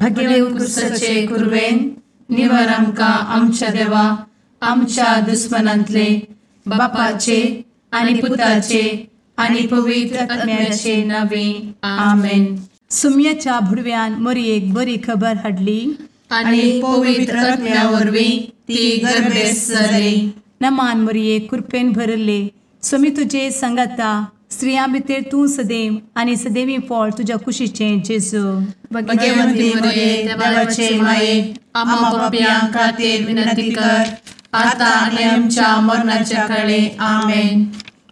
भगेव कुरवेन निवर आमकां आमच्या देवा आमच्या दुस्मनांतले बापाचे आनी पुताचे आनी पवित्र आत्म्याचे नावे आमेन. सुम्याच्या भुडव्यान मोरयेक बरी खबर हाडली आनी पवित्र आत्म्या वरवीं ती गर्भेस्त जाली. नमान मोरये, कृपेन भरले, स्वामी तुजे संगाता, स्त्रियां भितर तूं सदैव आनी सदैवी फळ तुज्या कुशीचें जेजू. भगवंती मोरये, देवाचे माये, आम्हा पापयां खातीर विनंती कर आता आनी आमच्या मरणाच्या काळे. आमेन.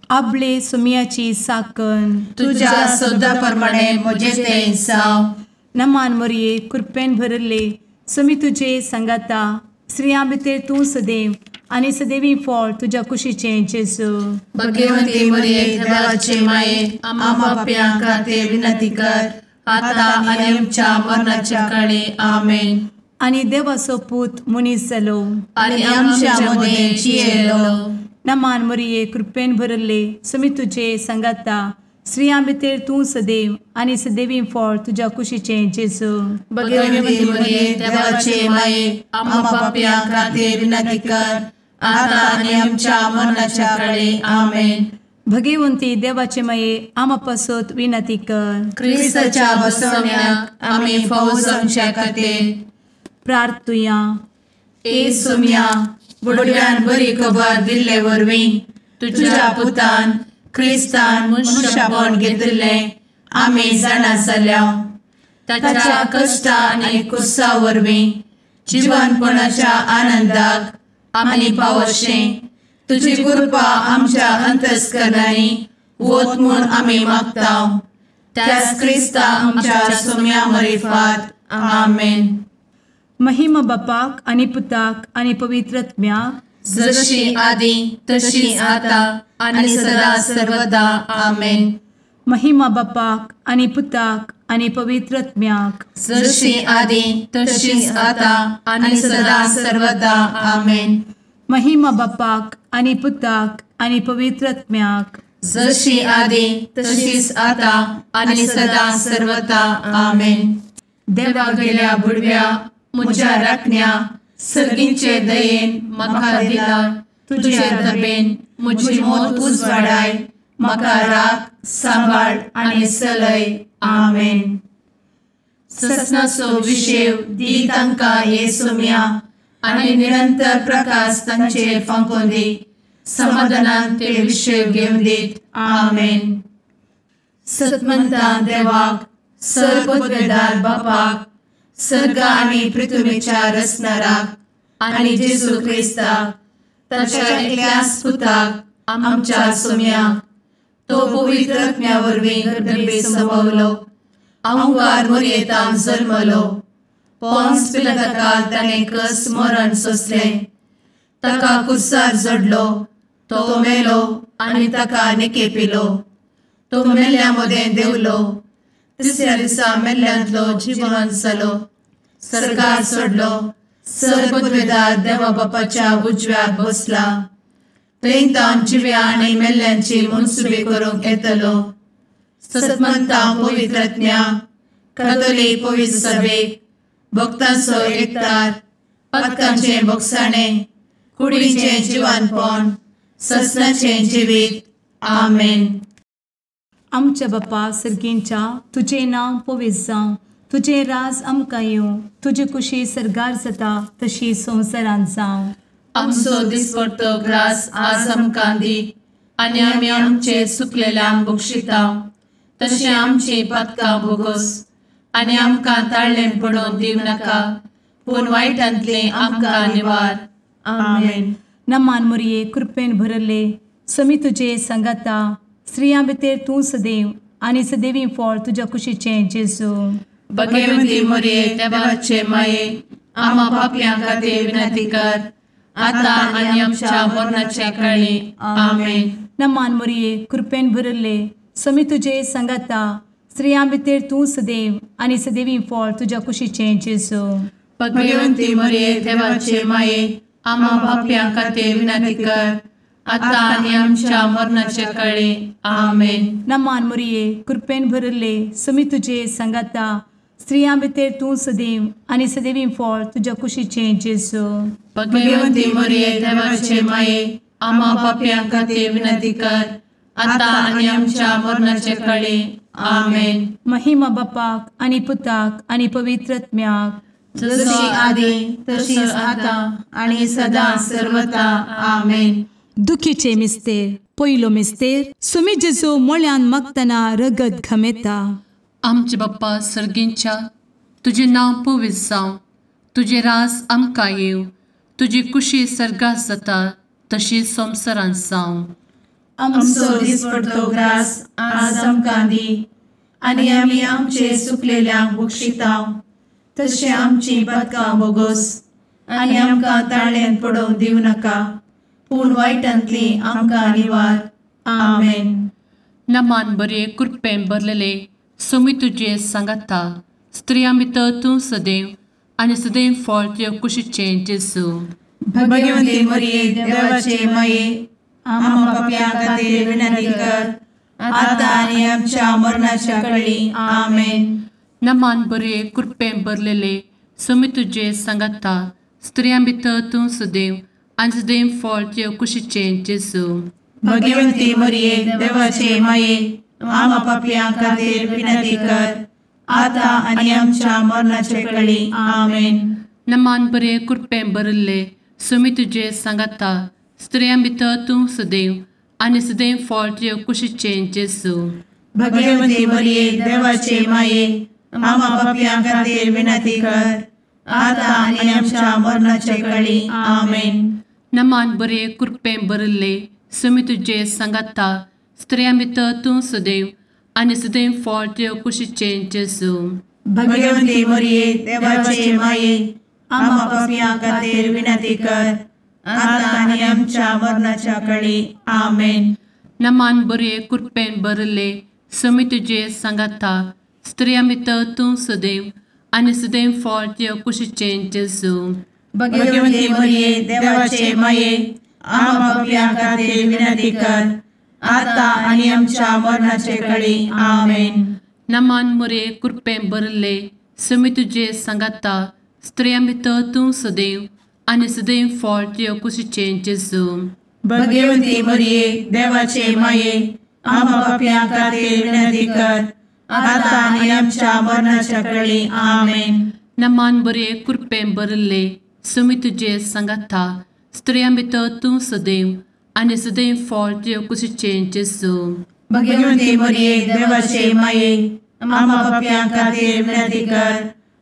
आपले सुम्याची साकन तुज्या सदा प्रमाणे म्हजें तें जावं. नमान मोरये, कृपेन भरले, स्वामी तुजे संगाता, स्त्रियां भितर तूं सदैव आनी सदैवी फळ तुज्या कुशीचें जेजू. भगवंती मोरये, देवाचे माये, आम्हा पापयां खातीर विनंती कर आता आनी आमच्या मरणाच्या काळे. आमेन. आनी देवाचो पूत मनीस जालो आनी आमच्या मदें जियेलो. नमान मोरये, कृपेन भरले, स्वामी तुजे संगाता, स्त्रियां भितर तूं सदैव आनी सदैवी फळ तुज्या कुशीचें जेजू. भगवंती मोरये, देवाचे माये, आम्हा पापयां खातीर विनंती कर आता आनी आमच्या मरणाच्या काळे. आमेन. भगवंती देवाचे माये, आम्हा पासत विनंती कर. क्रिस्ताच्या बसवण्याक आमी फावो जावच्या खातीर प्रार्थुया. ए सुम्या, बुडव्यान बरी खबर दिल्ले वरवीं तुज्या पुतान क्रिस्तान मनशापण घेतिल्लें आमी जाणा जाल्या. ताच्या कश्टा आनी कुसा वरवीं जिवनपणाच्या आनंदाक आमी पावशें तुजी कृपा आमच्या अंतस्करणांनी वत म्हूण आमी मागता. त्याच क्रिस्ता आमच्या सुम्या मरिफात. आमेन. महिमा बापाक आनी पुताक आनी पवित्र आत्म्याक, जशी आदी तशी आता आनी सदा सर्वदा. आमेन. महिमा बापाक आनी पुताक आनी पवित्र आत्म्याक, जशी आदी तशी आता आनी सदा सर्वदा. आमेन. महिमा बापाक आनी पुताक आनी पवित्र आत्म्याक, जशी आदी तशीच आता आनी सदा सर्वदा. आमेन. देवा गेल्या बुडव्या म्हज्या राखण्या सर्गींचे दयेन म्हाका दिला तुजे दबेन म्हजी मोत उजवाडाय, म्हाका राख सांबाळ आनी सलय. आमेन. ससनाचो विशेव दी तांकां हे सुम्या आनी निरंतर प्रकाश तांचेर फांकोवन दी, समाधानान ते विशेव घेवन दीत. आमेन. सतमंता देवाक, सर्वपदवेदार बापाक, सर्ग आनी पृथ्वीच्या रचणाराक आनी जेजू क्रिस्ताक ताच्या एकल्याच पुताक आमच्या सुम्याक, तो पवित्र आत्म्या वरवीं गर्भे संभवलो, अहंकार मोरयेतान जल्मलो, पोन्स पिलाताकाल ताणें कस मरण सोंसलें, ताका कुर्सार जडलो, तो मेलो आनी ताका निकेपिलो, तो मेल्ल्या मदें देंवलो, तिसऱ्या दिसा मेल्ल्यांतलो जिवन जालो, सर्गार सोडलो, सर्वपदवेदार देवा बापाच्या उजव्याक बसला, थंय तावन जिव्या आनी मेल्ल्यांची मनसुबी करूंक येतलो. सतमंता पवित्र आत्म्या, कातोलीक पवित्र सभेक, भक्तांचो एकतार, पातकांचें भोगसाणें, कुडीचें जिवानपण, ससनाचें जिवीत. आमेन. आमच्या बापा सर्गींच्या, तुजें नांव पवित्र जावं, तुजें राज आमकां येवं, तुजी कुशी सर्गार जाता तशी संवसारांत जावं. आमचो दिसपडतो ग्रास आज आमकां दी आनी आमी आमचे सुकलेल्यांक बक्षिता तशें आमची पातकां भोगोस आनी आमकां ताळ्ळें पडोवन दिवं नाका, पूण वायटांतलें आमकां निवार. आमेन. नमान मोरये, कृपेन भरले, स्वामी तुजे संगाता, स्त्रियां भितर तूं सदैव आनी सदैवी फळ तुज्या कुशीचें जेजू. भगवंती मोरये, देवाचे माये, आम्हा पापयां खातीर विनंती कर आता आनी आमच्या मरणाच्या काळी. आमेन. नमान मोरये, कृपेन भरले, स्वामी तुजे संगाता, स्त्रियां भितर तूं सदैव आनी सदैवी फळ तुज्या कुशीचें जेजू. भगवंती मोरये, देवाचे माये, आम्हा पापयां खातीर विनंती कर आता आनी आमच्या मरणाच्या काळी. आमेन. नमान मोरये, कृपेन भरले, स्वामी तुजे संगाता, स्त्रियां भितर तूं सदैव आनी सदैवी फळ तुज्या कुशीचें जेजू. भगवंती मरिये देवाचे माये, आम्हा पापयां खातीर विनंती कर, आतां आनी आमच्या मरणाचे कळे. आमेन. महिमा बापाक आनी पुताक आनी पवित्र आत्म्याक, जशी आदी तशीच आतां आनी सदां सर्वता. आमेन. दुखीचे मिस्तेर. पयलो मिस्तेर, सुमी जेजू मोळ्यान मागतना रगत घमेता. आमचे बाप्पा सर्गींच्या, तुजें नांव पवित्र जावं, तुजें रास आमकां येवं, तुजी कुशी सर्गात जाता तशी संवसारांत जावं. आमचो दिसपडतो ग्रास आज आमकां दी, आनी आमी आमचे सुकलेल्यांक बक्षिता तशें आमची पातकां बोगोस, आनी आमकां ताळ्यान पडोवंक दिवं नाका, पूण वायटांतली आमकां निवार. आमेन. नमान बरे कृपेन भरलेले सोमी तुजे सांगाता, स्त्रियां भितर तूं सदैव आनी सदैव फळ तुज्या कुशीचें जेजू. भगवंती मरिये देवाचे माये, आम्हा पापयां खातीर विनंती कर, आतां आनी आमच्या मरणाच्या कळी. आमेन. नमान बरे कृपेन भरलेले सोमी तुजे सांगाता, स्त्रियां भितर तूं सदैव आनी सदैव फळ तुज्या कुशीचें जेजू. भगवंती मरिये देवाचे माये, आम्हा पापयां खातीर विनंती कर, आतां आनी आमच्या मरणाचे कळी. आमेन. नमान बरे कृपेन भरिल्ले सोमी तुजे सांगाता, स्त्रियां भितर तूं सदैव आनी सदैव फळ तुज्या कुशीचें जेजू. भगवंती मरिये देवाचे माये, आम्हा पापयां खातीर विनंती कर, आतां आनी आमच्या मरणाचे कळी. आमेन. नमान बरे कृपेन भरिल्ले सोमी तुजे सांगाता, स्त्रियां भितर तूं सदैव आनी सदैव फळ तुज्या कुशीचें जेजू. भगवंती मरिये देवाचे माये, आम्हा पापयां खातीर विनंती कर, आतां आनी आमच्या मरणाच्या कळी. आमेन. नमान बरे कृपेन भरिल्ले सोमी तुजे सांगाता, स्त्रियां भितर तूं सदैव आनी सदैव फळ तुज्या कुशीचें जेजू. भगवंती मरिये देवाचे माये, आम्हा पापयां खातीर विनंती कर, आतां आनी आमच्या मरणाचे कळी. आमेन. नमान मरिये कृपेन भरिल्ले सोमी तुजे सांगाता, स्त्रियां भितर तूं सदैव आनी सदैव फळ तुज्या कुशीचें जेजू. भगवंती मरिये देवाचे माये, आम्हा पापयां खातीर विनंती कर, आतां आनी आमच्या मरणाच्या कळी. आमेन. नमान बरे कृपेन भरिल्ले सोमी तुजे सांगाता, स्त्रियां भितर तूं सदैव आनी सदैव फळ तुज्या कुशीचें जेजू. भगवंती मरिये देवाचे माये, आम्हा पापयां खातीर विनंती कर,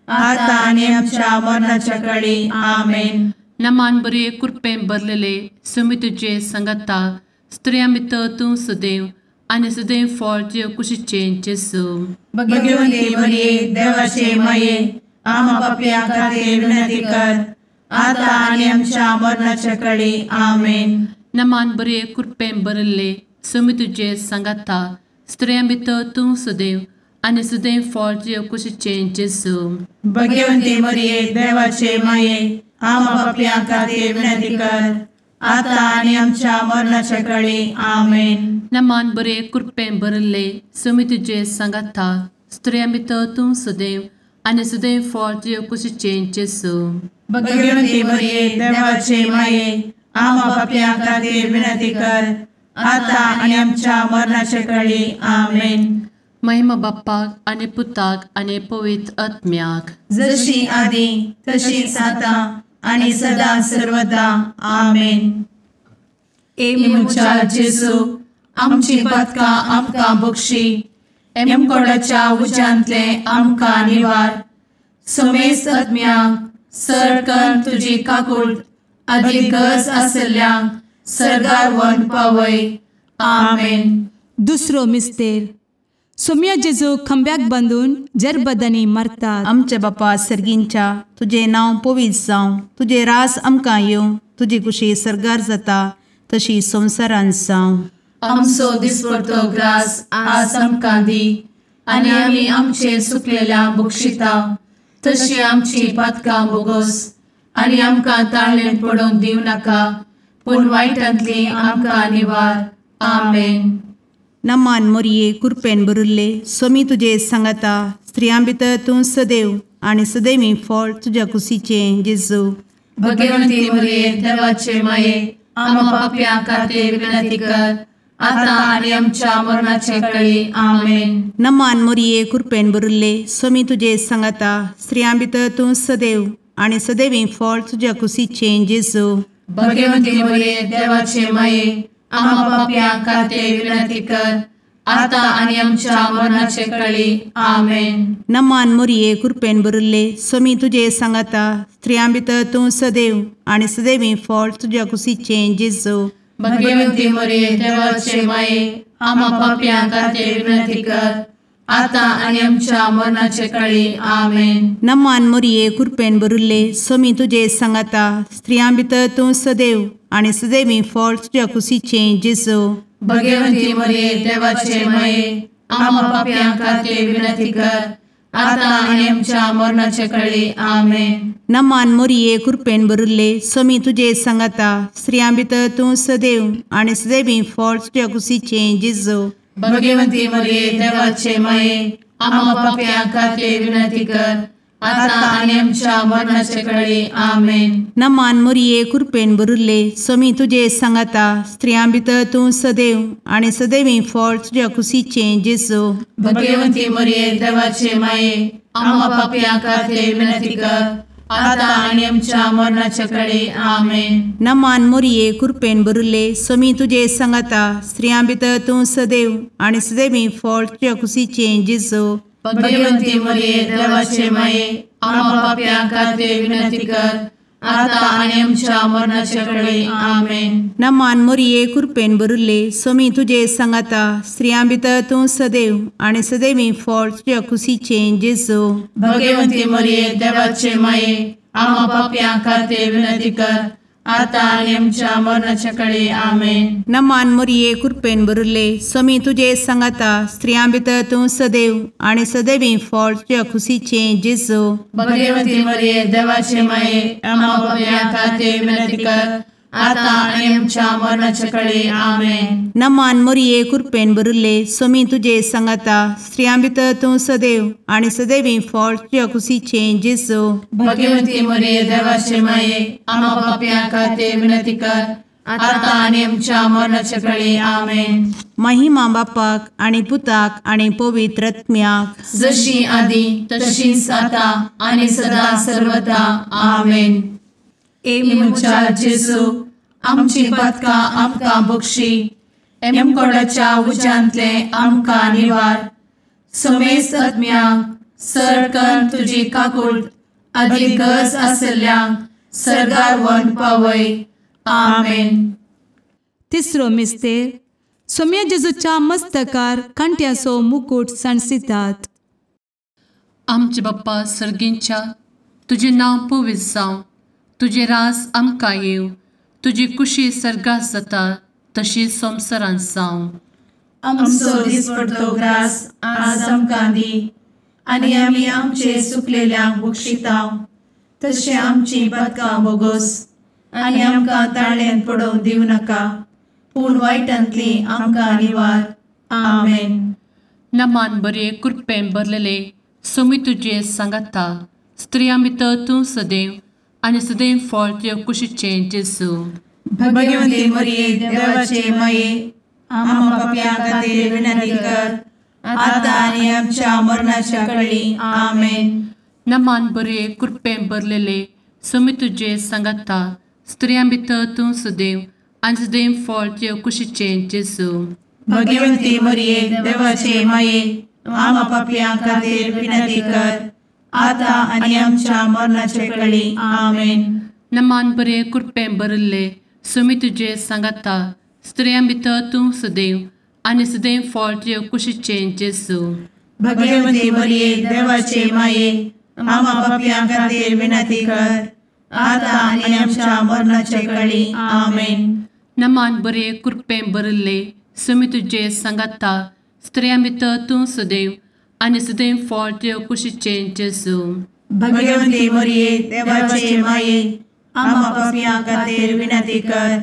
आतां आनी आमच्या मरणाच्या कळी. आमेन. नमान बरे कृपेन भरलेले सोमी तुजे सांगाता, स्त्रियां भितर तूं सदैव आनी सदैव फळ तुज्या कुशीचें जेजू. भगवंती मरिये देवाचे माये, आम्हा पापयां खातीर विनंती कर, आतां आनी आमच्या मरणाच्या कळी. आमेन. नमान बरे कृपेन भरिल्ले सोमी तुजे सांगाता, स्त्रियां भितर तूं सदैव आनी सदैव फळ तुज्या कुशीचें जेजू. भगवंती मरिये देवाचे माये, आम्हा पापयां खातीर विनंती कर, आतां आनी आमच्या मरणाच्या कळी. आमेन. नमान बरे कृपेन भरिल्ले सोमी तुजे सांगाता, स्त्रियां भितर तूं सदैव आनी सदैव फळ तुज्या कुशीचें जेजू. भगवंती मरिये देवाचे माये, आम्हा पापयां खातीर विनंती कर, आतां आनी आमच्या मरणाचे कळी. आमेन. महिमा बाप्पाक आनी पुताक आनी पवित्र आत्म्याक, जशी आदी तशीच आतां आनी सदां सर्वदा. आमेन. ए म्हज्या जेजू, आमची पातकां आमकां बक्षी, एमकोडाच्या उज्यांतले आमकां निवार, समेस्त आत्म्यांक सर तुजी काकूट आदी गरज आसल्ल्यांक सर्गार व्हरून पावय. आमेन. दुसरो मिस्तेर, सोम्या जेजू खंब्याक बांदून जरबदांनी मारतात. आमच्या बापा सर्गींच्या, तुजें नांव पवित्र जावं, तुजें रास आमकां येवं, तुजी कुशी सर्गार जाता तशी संवसारांत जावं. आमचो दिसपडतो ग्रास आज आमकां दी, आनी आमी आमचे सुकलेल्या बक्षिता तशी आमची पातकां बोगोस, आनी आमकां ताळ्ळेन पडोवंक दिवं नाका, पूण वायटांतली आमकां निवार. आमेन. नमान मोरये कृपेन भरिल्ले सोमी तुजे सांगाता, स्त्रियां भितर तूं सदैव आनी सदैवी फळ तुज्या कुशीचें जेजू। भगवंती मरिये देवाचे माये आम्हा पाप्यां खातीर विनंती कर आता आनी आमच्या मरणाचे वेळी। आमेन। नमान मरिये कृपेन भरिल्ले स्वामी तुजे सांगाता स्त्रियां भितर तूं सदैव आनी सदैवी फळ तुज्या कुशीचें जेजू। भगवंती मरिये देवाचे माये आम्हा पाप्यां खातीर विनंती कर आता आनी आमच्या मरणाचे वेळी। आमेन। नमान मरिये कृपेन भरिल्ले स्वामी तुजे सांगाता स्त्रियां भितर तूं सदैव आनी सदैवी फळ तुज्या कुशीचें जेजू। भगवंती मरिये देवाचे माये आम्हा पाप्यां खातीर विनंती कर आता आनी आमच्या मरणाचे वेळी। आमेन। नमान मरिये कृपेन भरिल्ले स्वामी तुजे सांगाता स्त्रियां भितर तूं सदैव आनी सदैवी फळ तुज्या कुशीचें जेजू। भगवंती मरिये देवाचे माये आम्हा पाप्यां खातीर विनंती कर आता आनी आमच्या मरणाचे वेळी। आमेन। नमान मरिये कृपेन भरिल्ले स्वामी तुजे सांगाता स्त्रियां भितर तूं सदैव आनी सदैवी फळ तुज्या कुशीचें जेजू। भगवंती मरिये देवाचे माये आम्हा पाप्यां खातीर विनंती कर आता आनी आमच्या मरणाचे वेळी। आमेन। नमान मरिये कृपेन भरिल्ले स्वामी तुजे सांगाता स्त्रियां भितर तूं सदैव आनी सदैवी फळ तुज्या कुशीचें जेजू। भगवंती मरिये देवाचे माये आम्हा पाप्यां खातीर विनंती कर आता आनी आमच्या मरणाचे वेळी। आमेन। नमान मरिये कृपेन भरिल्ले स्वामी तुजे सांगाता स्त्रियां भितर तूं सदैव आनी सदैवी फळ तुज्या कुशीचें जेजू। भगवंती मरिये देवाचे माये आम्हा पाप्यां खातीर विनंती कर आता आनी आमच्या मरणाचे वेळी। आमेन। नमान मरिये कृपेन भरिल्ले स्वामी तुजे सांगाता स्त्रियां भितर तूं सदैव आनी सदैवी फळ तुज्या कुशीचें जेजू। भगवंती मरिये देवाचे माये आम्हा पाप्यां खातीर विनंती कर आता आनी आमच्या मरणाचे वेळी। आमेन। नमान मरिये कृपेन भरिल्ले स्वामी तुजे सांगाता स्त्रियां भितर तूं सदैव आनी सदैवी फळ तुज्या कुशीचें जेजू। भगवंती मरिये देवाचे माये आम्हा पाप्यां खातीर विनंती कर आता आनी आमच्या मरणाचे वेळी। आमेन। नमान मरिये कृपेन भरिल्ले स्वामी तुजे सांगाता स्त्रियां भितर तूं सदैव आनी सदैवी फळ तुज्या कुशीचें जेजू। भगवंती मरिये देवाचे माये आम्हा पाप्यां खातीर विनंती कर आता आनी आमच्या मरणाचे वेळी। आमेन। महिमा बापाक आनी पुताक आनी पवित्र आत्म्याक जशी आदी तशीच आता आनी सदा सर्वदा। आमेन। ए म्हज्या जेजू आमची पातकां आमकां बक्षी एमकोडाच्या उज्यांतले आमकां निवार समेस्त आत्म्यांक सरकन तुजी काकूट आदी गरज आशिल्ल्यांक सर्गार व्हरून पावय। आमेन। तिसरो मिस्तेर सोम्या जेजूच्या मस्तकार कांट्याचो मुकूट सांडसितात। आमचे बाप्पा सर्गींच्या तुजें नांव पवित्र जावं, तुजें राज आमकां येवं, तुजी कुशी सर्गात जाता तशी संवसारांत जावं। आमचो दिसपडतो ग्रास आज आमकां दी आनी आमी आमचे सुकलेल्यांक बक्षिता तशें आमची पातकां बोगोस आनी आमकां ताळ्यान पडोवंक दिवं नाका पूण वायटांतली आमकां निवार। आमेन। नमान बरे कृपेन भरलेले स्वामी तुजे सांगाता स्त्रियां भितर तूं सदैव आनी सदैव फळ तुज्या कुशीचें जेजू। भगवंती मरिये देवाचे माये आम्हा पाप्यां खातीर विनंती कर आता आनी आमच्या मरणाच्या वेळी। आमेन। नमान बरे कृपेन भरलेले स्वामी तुजे सांगाता स्त्रियां भितर तूं सदैव आनी सदैव फळ तुज्या कुशीचें जेजू। भगवंती मरिये देवाचे माये आम्हा पाप्यां खातीर विनंती कर आता आनी आमच्या मरणाचे वेळी। आमेन। नमान बरे कृपेन भरिल्ले स्वामी तुजे सांगाता स्त्रियां भितर तूं सदैव आनी सदैव फळ तुज्या कुशीचें जेजू। भगवंती मरिये देवाचे माये आम्हा पाप्यां खातीर विनंती कर आता आनी आमच्या मरणाचे वेळी। आमेन। नमान बरे कृपेन भरिल्ले स्वामी तुजे सांगाता स्त्रियां भितर तूं सदैव आनी सदैव फळ तुज्या कुशीचें जेजू। भगवंती मरिये देवाचे माये आम्हा पाप्यां खातीर विनंती कर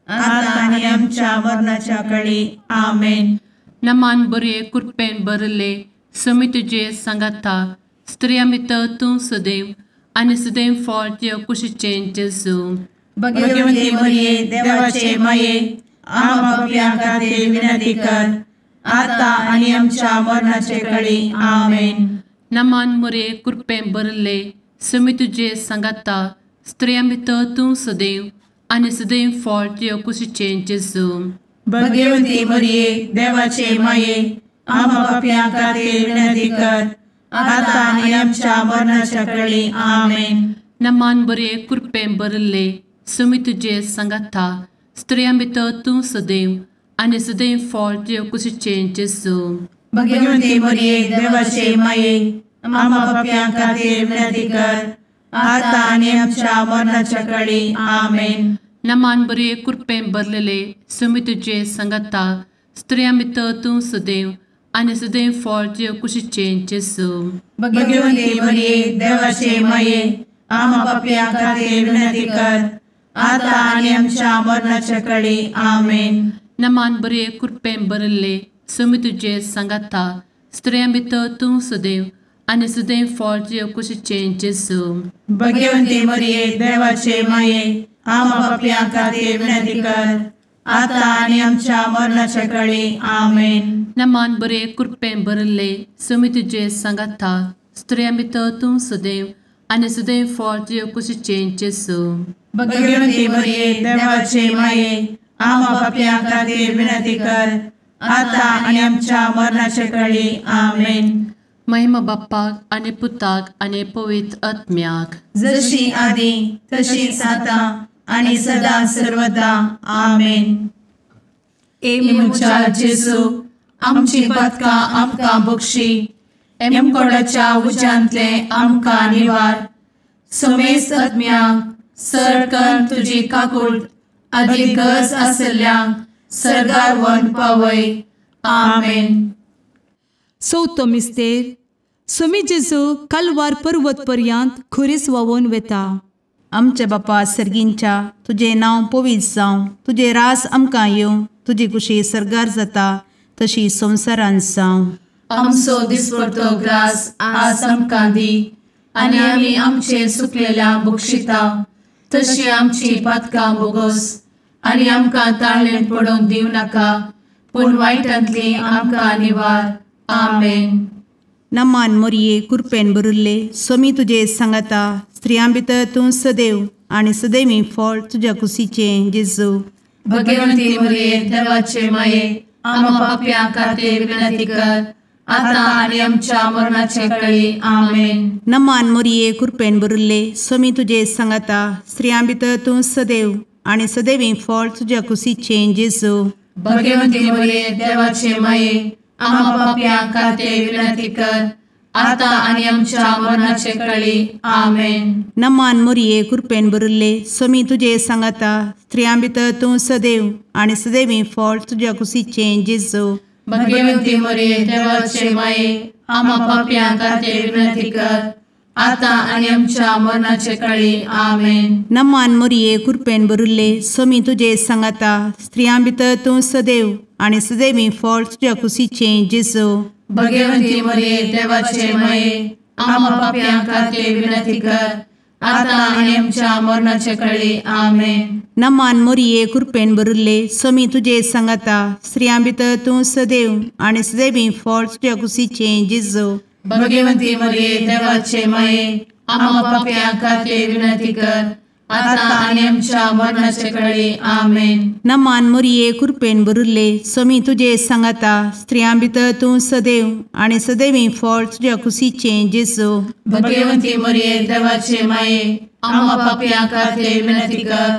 आता आनी आमच्या मरणाच्या वेळी। आमेन। नमान बरे कृपेन भरिल्ले समी तुजे सांगाता स्त्रियां भितर तूं सदैव आनी सदैव फळ तुज्या कुशीचें जेजू. भगवती मरिये देवाचे माये आम्हा पाप्यां खातीर विनंती कर आता आनी आमच्या मरणाचे कळी. आमेन. नमान मोरये कृपेन भरिल्ले समी तुजे सांगाता स्त्रियां भितर तूं सदैव आनी सदैव फळ तुज्या कुशीचें जेजू. भगवती मरिये देवाचे माये आम्हा पाप्यां खातीर विनंती कर आता आनी आमच्या मरणाच्या कळी. आमेन. नमान बरे कृपेन भरिल्ले समी तुजे सांगाता स्त्रियां भितर तूं सदैव आनी सदैव फळ तुज्या कुशीचें जेजू. भगवती मरिये देवाचे माये आम्हा पाप्यां खातीर विनंती कर आता आनी आमच्या मरणाच्या कळी. आमेन. नमान बरे कृपेन भरलेले समी तुजे सांगाता स्त्रियां भितर तूं सदैव आनी सदैव फळ तुज्या कुशीचें जेजू. भगवती मरिये देवाचे माये आम्हा पाप्यां खातीर विनंती कर आता आनी आमच्या मरणाच्या कळी. आमेन. नमान बरे कृपेन भरिल्ले समी तुजे सांगाता स्त्रियां भितर तूं सदैव आनी सदैव फळ तुज्या कुशीचें जेजू. भगवती मरिये देवाचे माये आम्हा पाप्यां खातीर विनंती कर आता आनी आमच्या मरणाच्या कळी. आमेन. नमान बरे कृपेन भरिल्ले समी तुजे सांगाता स्त्रियां भितर तूं सदैव आनी सदैव फळ तुज्या कुशीचें जेजू. भगवती मरिये देवाचे माये आम्हा पाप्यां खातीर विनंती कर आता आनी आमच्या मरणाच्या कळी. आमेन. महिमा बाप्पाक आनी पुताक आनी पवित्र आत्म्याक, जशी आदी तशीच आता आनी सदा सर्वदा. आमेन. ए म्हज्या जेजू आमची पातकां आमकां बक्षी, एमकोडाच्या उज्यांतले आमकां निवार, समेस्त आत्म्यांक सरकन तुजी काकूट आदी गरज आसल्ल्यांक सरगार वन पावय. आमेन. चवथो मिस्तेर सुमी जेजू कालवार पर्वत पर्यंत खुरीस व्हांवून वेता. आमच्या बापा सर्गींच्या तुजें नांव पवित्र जावं, तुजें राज आमकां येवं, तुजी कुशी सर्गार जाता तशी संवसारांत जावं. आमचो दिसपडतो ग्रास आज आमकां दी आनी आमी आमचे सुकलेल्या बक्षिता तशी आमची पातकां बोगोस आनी आमकां ताळेन पडोवंक दिवं नाका पूण वायटांतली आमकां निवार. आमेन. नमान मोरये कृपेन भरिल्ले सोमी तुजे सांगाता स्त्रियां भितर तूं सदैव आनी सदैवी फळ तुज्या कुशीचें जेजू. भगवंती मोरये देवाचे माये आम्हा पाप्यां खातीर विनंती कर आता आनी आमच्या मरणाचे कळी. आमेन. नमान मोरये कृपेन भरिल्ले सोमी तुजे सांगाता स्त्रियां भितर तूं सदैव आनी सदैवी फळ तुज्या कुशीचें जेजू. भगवंती मोरये देवाचे माये आम्हा पाप्यां खातीर विनंती कर आता आनी आमच्या मरणाचे कळी. आमेन. नमान मोरये कृपेन भरिल्ले सोमी तुजे सांगाता स्त्रियां भितर तूं सदैव आनी सदैवी फळ तुज्या कुशीचें जेजू. भगवंती मोरये देवाचे माये आम्हा पाप्यां खातीर विनंती कर आता आनी आमच्या मरणाचे कळी. आमेन. नमान मोरये कृपेन भरिल्ले सोमी तुजे सांगाता स्त्रियां भितर तूं सदैव आनी सदैवी फळ तुज्या कुशीचें जेजू. भगवंती मोरये देवाचे माये आम्हा पाप्यां खातीर विनंती कर आता आनी आमच्या मरणाचे कळी. आमेन. नमान मोरये कृपेन भरिल्ले सोमी तुजे सांगाता स्त्रियां भितर तूं सदैव आनी सदैवी फळ तुज्या कुशीचें जेजू. भगवंती मोरये देवाचे माये आम्हा पाप्यां खातीर विनंती कर आता आनी आमच्या मरणाचे कळी. आमेन. नमान मोरये कृपेन भरिल्ले सोमी तुजे सांगाता स्त्रियां भितर तूं सदैव आनी सदैवी फळ तुज्या कुशीचें जेजू. भगवंती मोरये देवाचे माये आम्हा पाप्यां खातीर विनंती कर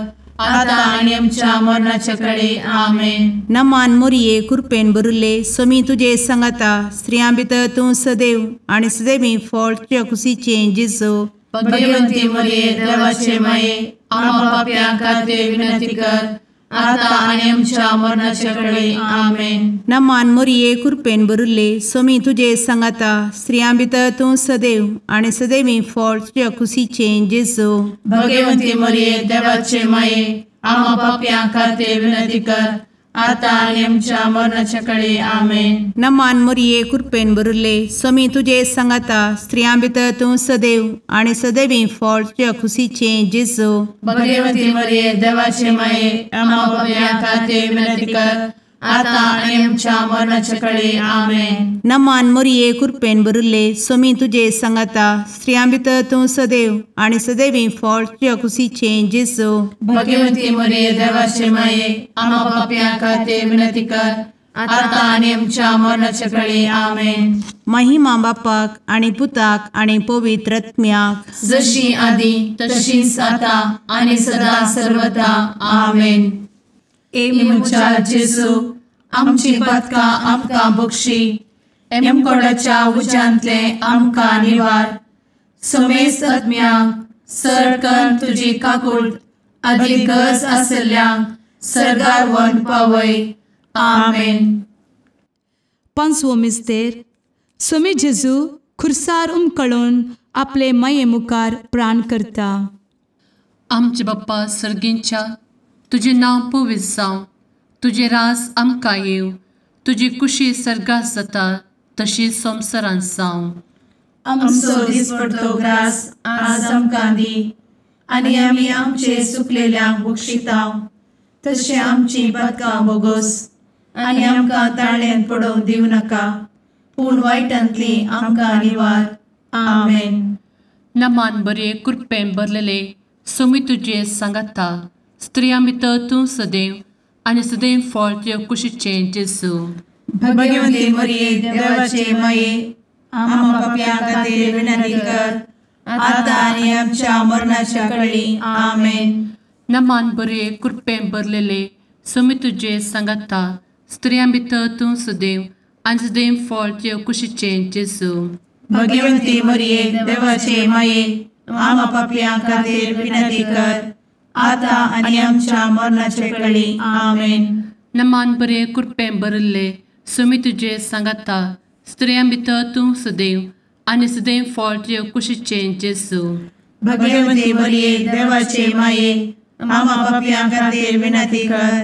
आता आनी आमच्या मरणाचे कळी. आमेन. नमान मोरये कृपेन भरिल्ले सोमी तुजे सांगाता स्त्रियां भितर तूं सदैव आनी सदैवी फळ तुज्या कुशीचें जेजू. भगवंती मोरये देवाचे माये आम्हा पाप्यां खातीर विनंती कर आता आनी आमच्या मरणाचे कळी. आमेन. नमान मोरये कृपेन भरिल्ले सोमी तुजे सांगाता स्त्रियां भितर तूं सदैव आनी सदैवी फळ तुज्या कुशीचें जेजू. भगवंती मोरये देवाचे माये आम्हा पाप्यां खातीर विनंती कर आतां आनी आमच्या मरणाच्या कळे आमेन. नमान मोरये कृपेन भरिल्ले स्वामी तुजे सांगाता स्त्रियां भितर तूं सदैव आनी सदैवी फळ तुज्या खुशीचें जेजू. भगवती मरिये देवाचे माये आम्हा पाप्यां खातीर विनंती कर आतां आनी आमच्या मरणाच्या कळे आमेन. नमान मोरये कृपेन भरिल्ले स्वामी तुजे सांगाता स्त्रियां भितर तूं सदैव आनी सदैवी फळ तुज्या खुशीचें जेजू. भगवती मरिये देवाचे माये आम्हा पाप्यां खातीर विनंती कर आतां आनी आमच्या मरणाच्या कळे आमेन. महिमा बापाक आनी पुताक आनी पवित्र आत्म्याक जशी आदी तशीच आतां आनी सदा सर्वदा आमेन. ए म्हज्या जेजू आमची पातकां आमकां बक्षी एमकोडाच्या उज्यांतले आमकां निवार समेस्त आत्म्यांक सरकन तुजी काकूट आदी गरज आशिल्ल्यांक सर्गार व्हरून पावय आमेन. पांचवो मिस्तेर स्वामी जेजू खुर्सार उमकळून आपले माये मुखार प्राण करता. आमचे बाप्पा सर्गींच्या तुजें नांव पवित्र जावं, तुजें राज आमकां येवं, तुजी कुशी सर्गात जाता तशी संवसारांत जावं. आमचो दिसपडतो ग्रास आज आमकां दी आनी आमी आमचे सुकलेल्यांक बक्षितांव तशें आमची पातकां बोगोस आनी आमकां ताळ्यांत पडोवंक दिवं नाका पूण वायटांतली आमकां निवार आमेन. नमान बरे कृपेन भरलेले स्वामी तुजे सांगाता स्त्रियां भितर तूं सदैव आनी सदैव फळ तुज्या कुशीचें जेजू. भगवती मरिये देवाचे माये आम्हा पाप्यां खातीर विनंती कर आतां आनी आमच्या मरणाच्या कळी आमेन. नमान बरे कृपेन भरलेले स्वामी तुजे सांगाता स्त्रियां भितर तूं सदैव आनी सदैव फळ तुज्या कुशीचें जेजू. भगवती मरिये देवाचे माये आम्हा पाप्यां खातीर विनंती कर आतां आनी आमच्या मरणाच्या कळी आमेन. नमान बरे कृपेन भरिल्ले स्वामी तुजे सांगाता स्त्रियां भितर तूं सदैव आनी सदैव फळ तुज्या कुशीचें जेजू. भगवती मरिये देवाचे माये आम्हा पाप्यां खातीर विनंती कर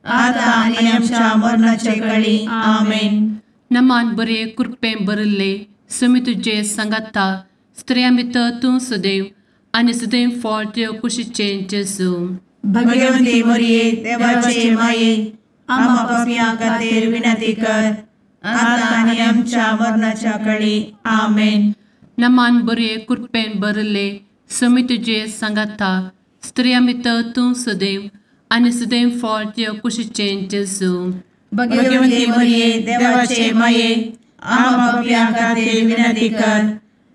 आतां आनी आमच्या मरणाच्या कळी आमेन. नमान बरे कृपेन भरिल्ले स्वामी तुजे सांगाता स्त्रियां भितर तूं सदैव आनी सदैव फळ तुज्या कुशीचें जेजू. भगवती मरिये देवाचे माये आम्हा पाप्यां खातीर विनंती कर आतां आनी आमच्या मरणाच्या कळी आमेन. नमान बरे कृपेन भरिल्ले स्वामी तुजे सांगाता स्त्रियां भितर तूं सदैव आनी सदैव फळ तुज्या कुशीचें जेजू. भगवती मरिये देवाचे माये आम्हा पाप्यां खातीर विनंती कर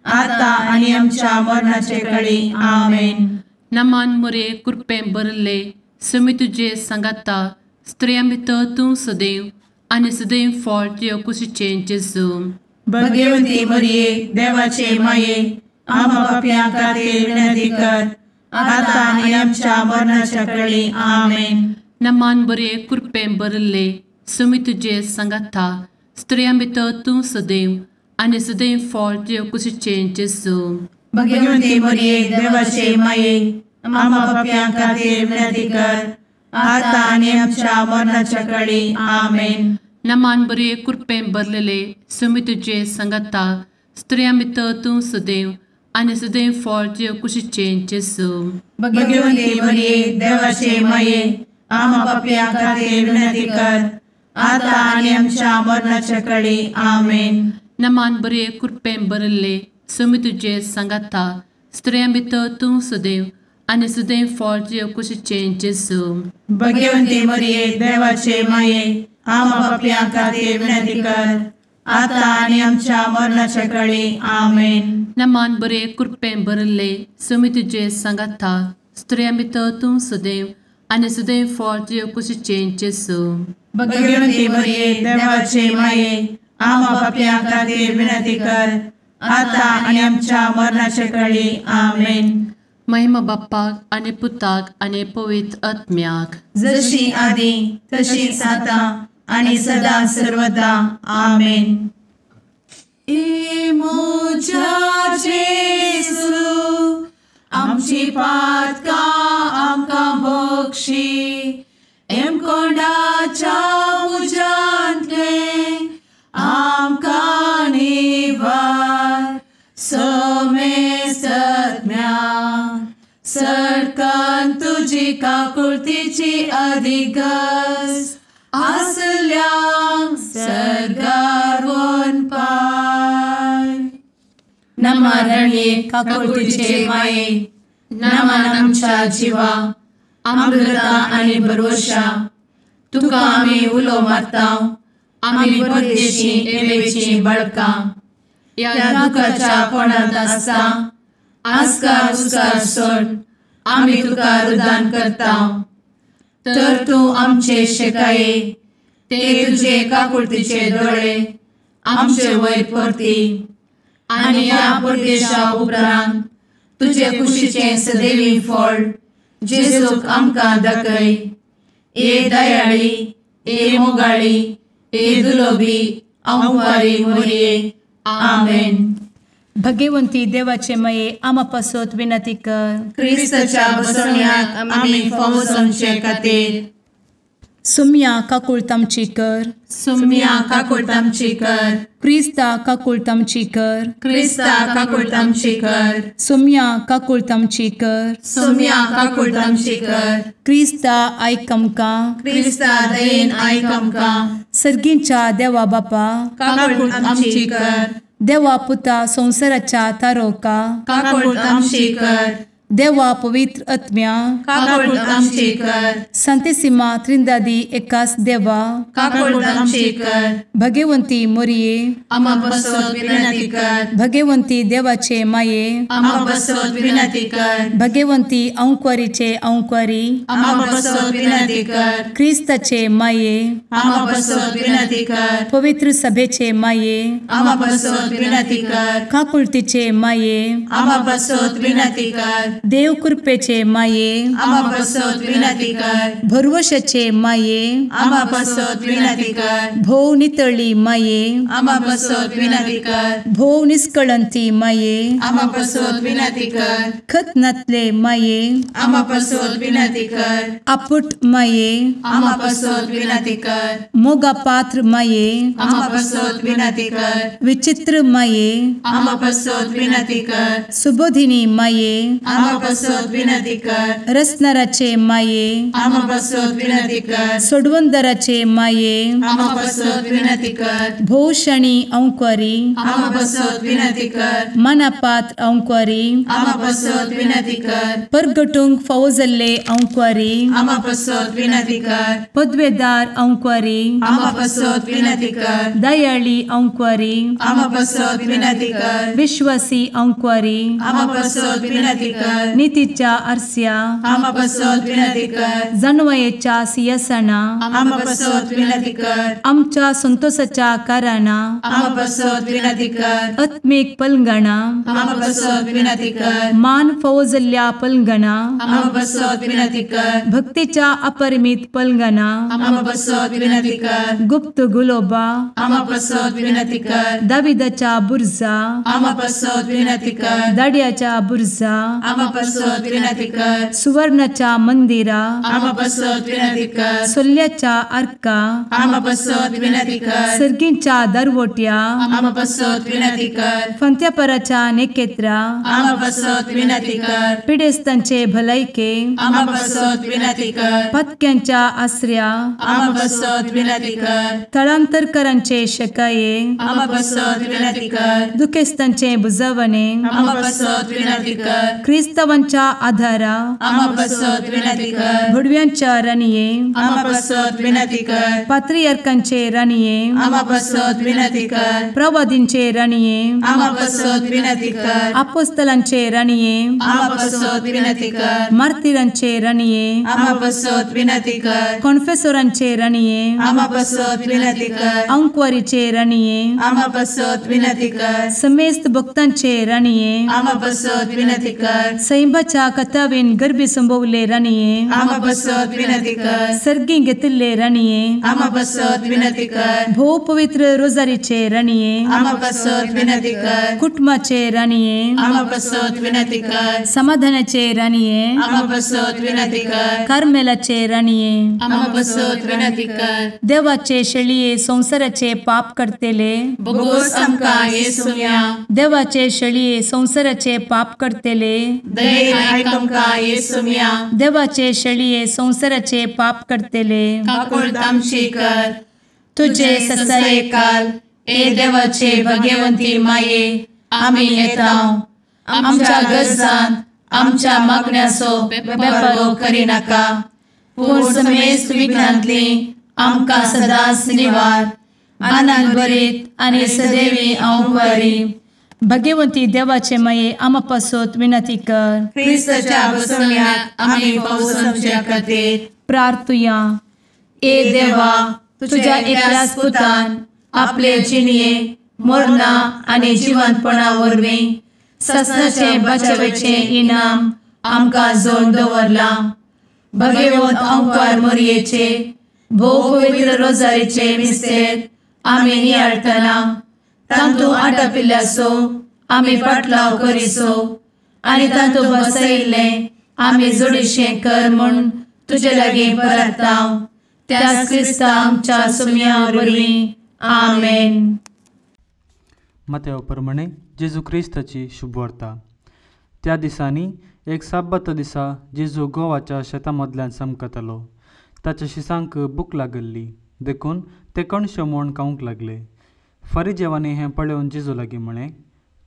आतां आनी आमच्या मरणाचे कळी आमेन. नमान मरिये कृपेन भरिल्ले स्वामी तुजे सांगाता स्त्रियां भितर तूं सदैव आनी सदैव फळ तुज्या कुशीचें जेजू. भगवती मरिये देवाचे माये आम्हा पाप्यां खातीर विनंती कर आतां आनी आमच्या मरणाच्या कळी आमेन. नमान बरे कृपेन भरिल्ले स्वामी तुजे सांगाता स्त्रियां भितर तूं सदैव आनी सदैव फळ तुज्या कुशीचें जेजू. भगवती मरिये देवाचे माये आम्हा पाप्यां खातीर विनंती कर आतां आनी आमच्या मरणाच्या कळी आमेन. नमान बरे कृपेन भरलेले स्वामी तुजे सांगाता स्त्रियां भितर तूं सदैव आनी सदैव फळ तुज्या कुशीचें जेजू. भगवती मरिये देवाचे माये आम्हा पाप्यां खातीर विनंती कर आतां आनी आमच्या मरणाच्या कळी आमेन. नमान बरे कृपेन भरिल्ले स्वामी तुजे सांगाता स्त्रियां भितर तूं सदैव आनी सदैव फळ तुज्या कुशीचें जेजू. भगवती मरिये देवाचे माये आम्हा पाप्यां खातीर विनंती कर आतां आनी आमच्या मरणाच्या कळी आमेन. नमान बरे कृपेन भरिल्ले स्वामी तुजे सांगाता स्त्रियां भितर तूं सदैव आनी सदैव फळ तुज्या कुशीचें जेजू. भगवती मरिये देवाचे माये आम्हा पाप्यां खातीर विनंती कर आतां आनी आमच्या मरणाच्या कळी आमेन. महिमा बाप्पाक आनी पुताक आनी पवित्र आत्म्याक जशी आदी तशीच आतां आनी सदा सर्वदा आमेन. ए म्हज्या जेजू आमची पातकां आमकां बक्षी एमकोंडाच्या तुजी काकुळतीची अधिगस आसल्यांक सर्गार वनपाय. नमा रणये काकुळतीचे माये, नमन आमच्या जिवा, अमृता आनी भरवशा, तुका आमी उलो मारता, आमी परदेशी एवेची बळकां, ह्या दुखाच्या कोणांत आसता आस्कार उस्कार सोड आमी तुका रुदान करता. तर तूं आमचे शेकाये ते तुजे काकुळतीचे दोळे आमचे वयर परती आनी ह्या परदेशा उपरांत तुजे कुशीचें सदैवी फळ जेजूक आमकां दाखय. ए दयाळी, ए मोगाळी, ए दुलोबी अंवारी मोरये. आमेन. भगवंती देवाचे मये आमा पासत विनंती कर. क्रिस्ताच्या बसवण्याक आमी फावो जावचे खातीर. सुम्या काकुळट आमची कर. सुम्या काकुळट आमची कर. क्रिस्ता काकुळट आमची कर. क्रिस्ता काकुळट आमची कर. सुम्या काकुळट आमची कर. सुम्या काकुळट आमची कर. क्रिस्ता आयक आमकां. क्रिस्ता दयेन आयक आमकां. सर्गींच्या देवा बापा काकुळट आमची कर. देवा पुता संवसाराच्या तारोका काकुळट आमची कर. देवा पवित्र आत्म्या काकुळट आमची कर. संतेसिमा त्रिंदादी एकास देवा काकुळट आमची कर. भगवंती मोरये आमा पासत विनंती कर. भगवंती देवाचे माये आमा पासत विनंती कर. भगवंती अंकुरीचे अंकुरी आमा पासत विनंती कर. क्रिस्ताचे माये आमा पासत विनंती कर. पवित्र सभेचे माये आमा पासत विनंती कर. काकुळतीचे माये आमा पासत विनंती कर. देव कृपेचे माये आमा पासत विनंती कर. भरवशाचे माये आमा पासत विनंती कर. भोव नितळी माये आमा पासत विनंती कर. भोव निष्कळंती माये आमा पासत विनंती कर. खत नातले माये आमा पासत विनंती कर. आपुट माये आमा पासत विनंती कर. मोगा पात्र माये आमा पासत विनंती कर. विचित्र माये आमा पासत विनंती कर. सुबोधिनी माये आमा पासत विनंती कर. रसनाराचे माये आमा पासत विनंती कर. सोडवंदराचे माये आमा पासत विनंती कर. भोवशणी अंकुरी आमा पासत विनंती कर. मनापात्र अंकुरी आमा पासत विनंती कर. परगटूंक फावो जाल्ले अंकुरी आमा पासत विनंती कर. पदवेदार अंकुरी आमा पासत विनंती कर. दयाळी अंकुरी आमा पासत विनंती कर. विश्वासी अंकुरी आमा पासत विनंती कर. नितीच्या आरस्या आमा पासत विनंती कर. जानवयेच्या सिंहासना आमा पासत विनंती कर. आमच्या संतोषाच्या कारणा आमा पासत विनंती कर. आत्मीक पलंगणा आमा पासत विनंती कर. मान फावो जाल्ल्या पलंगणा आमा पासत विनंती कर. भक्तीच्या अपरिमित पलंगणा आमा पासत विनंती कर. गुप्त गुलोबा आमा पासत विनंती कर. दाविदाच्या बुर्जा आमा पासत विनंती कर. दाड्याच्या बुर्जा आमा पासत विनंती कर. सुवर्णाच्या मंदिरा आमा पासत विनंती कर. सोल्ल्याच्या आर्का आमा पासत विनंती कर. सर्गींच्या दरवट्या आमा पासत विनंती कर. फंत्यापराच्या नेकेत्रा आमा पासत विनंती कर. पिडेस्तांचे भलायके आमा पासत विनंती कर. पत्क्यांच्या आसऱ्या आमा पासत विनंती कर. थळांतरकरांचे शकाये आमा पासत विनंती कर. दुखेस्तांचे बुजवणे आमा पासत विनंती कर. क्रिस्तावांच्या आधारा आमा पासत विनंती कर. भुडव्यांच्या राणये आमा पासत विनंती कर. पात्रियार्कांचे राणये आमा पासत विनंती कर. प्रवादींचे राणये आमा पासत विनंती कर. आपोस्तलांचे राणये आमा पासत विनंती कर. मार्तिरांचे राणये आमा पासत विनंती कर. कॉन्फेसोरांचे राणये आमा पासत विनंती कर. अंकुवारीचे राणये आमा पासत विनंती कर. समेस्त भक्तांचे राणये आमा पासत विनंती कर. सैंबाच्या कथावेन गर्भी संभवले राणये आमा पासत विनंती कर. सर्गी घेतिल्ले राणये आमा पासत विनंती कर. भोव पवित्र रोजारीचे राणये आमा पासत विनंती कर. कुटुंबाचे राणये आमा पासत विनंती कर. समाधानाचे राणये आमा पासत विनंती कर. कार्मेलाचे राणये आमा पासत विनंती कर. देवाचे शेळये संवसाराचे पाप करतेले बोगोस आमकां येसुम्या देवाचे शेळये संवसाराचे पाप करतेले दयेन आयक आमकां येसुम्या. देवाचे शेळये संवसाराचे पाप करतले काकुळट आमची कर. तुजे ससायेकाल ए देवाचे भगवंती माये आमी येता आमच्या गरजान आमच्या मागण्याचो बेपर्वो करिनाका पूण समेस्त विघ्नांतली आमकां सदांच निवार. आनंद भरीत आनी सदैवी अंवकारी. भगवंती देवाचे माये आमा पासत विनंती कर. क्रिस्ताच्या बसवण्याक आमी पावसाच्या खातीर प्रार्थुया. ए देवा तुझ्या एकल्याच पुतान आपले जिणये मरणा आनी जिवंतपणा वरवीं ससनाचे बचावेचे इनाम आमकां जोड दवरलां. भगवंत अंकार मोरयेचे भोव पवित्र रोजारीचे मिस्तेर आमी नियाळटना तांतू आटापिल्ल्याचो आमी पाटलाव करिसो आनी तांतू बसयिल्लें आमी जोडीशें कर म्हूण तुजे लागीं परता त्याच क्रिस्ता आमच्या सुम्या वरवीं. आमेन. मतेव प्रमाणे जेजू क्रिस्ताची शुभवार्ता. त्या दिसांनी एक साब्बात दिसा जेजू गोवाच्या शेता मदल्यान चमकतालो. ताच्या शिसांक भूक लागल्ली देखून ते कणशो म्हूण खावंक लागले. फारीजेवांनी हें पळोवन जेजू लागीं म्हळें,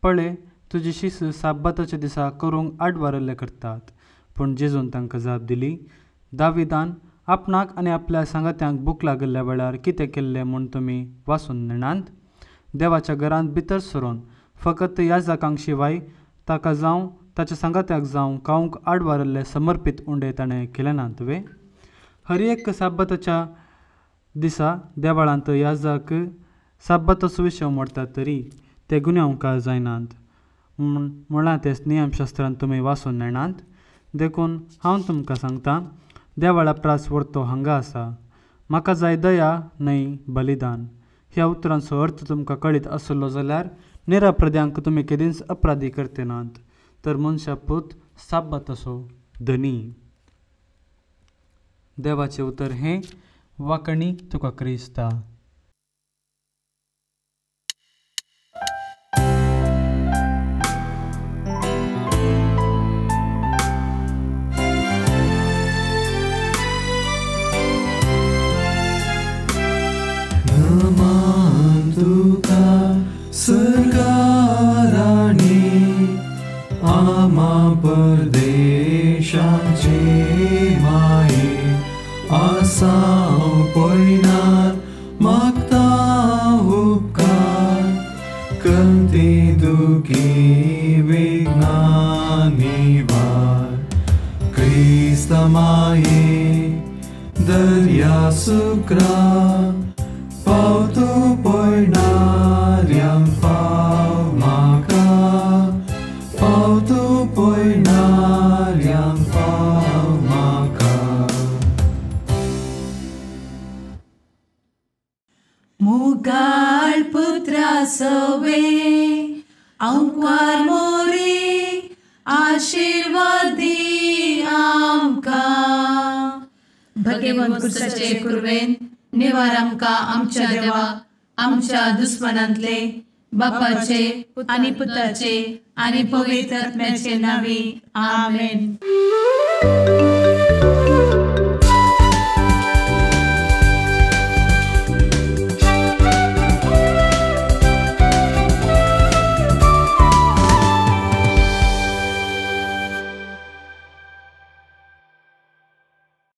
पळय तुजी शीस साब्बाताच्या दिसा करूंक आडवारल्ले करतात. पूण जेजून तांकां जाप दिली, दाविदान आपणाक आनी आपल्या सांगात्यांक भूक लागल्ल्या वेळार कितें केल्लें म्हूण तुमी वासून नेणात? देवाच्या घरांत भितर सरून फकत याजकांक शिवाय ताका जावं ताच्या सांगात्याक जावं खावंक आडवारल्ले समर्पीत उंडे ताणें केले नात वे? हर एक साब्बाताच्या दिसा देवळांत याजक साब्बाताचो विशय मोडटात तरी ते गुन्यांवकार जायनात म्हूण म्हळां तेच नियमशास्त्रान तुमी वासून नेणात. देखून हांव तुमकां सांगता, देवळा प्रास व्हरतो हांगा आसा. म्हाका जाय दया न्हय बलिदान. ह्या उतरांचो अर्थ तुमकां कळीत आसलो जाल्यार निरप्रद्यांक तुमी केदींच अपराधी करते नात. तर मनशा पूत साब्बाताचो धनी. देवाचें उतर हें. वाकणी तुका क्रिस्ता. नमन तुका सरकाराणी आमा परदेशाचे माये आसाव पयनार मागता उपकार कंती दुखी विघ्ना निवार. क्रिस्ता माये दर्या सुक्रा पावतो पयणाऱ्यांक पाव म्हाका पावतो पयणाऱ्यांक पाव म्हाका. मुगाळ पुत्रा सवे अंकार मोरी आशिर्वादी आमकां. भगवंत कुर्साचे कुर्वेन निवार आमकां आमच्या देवा आमच्या दुस्मनांतले बापाचे आनी पुताचे आनी पवित्र आत्म्याचे नांवी. आमेन.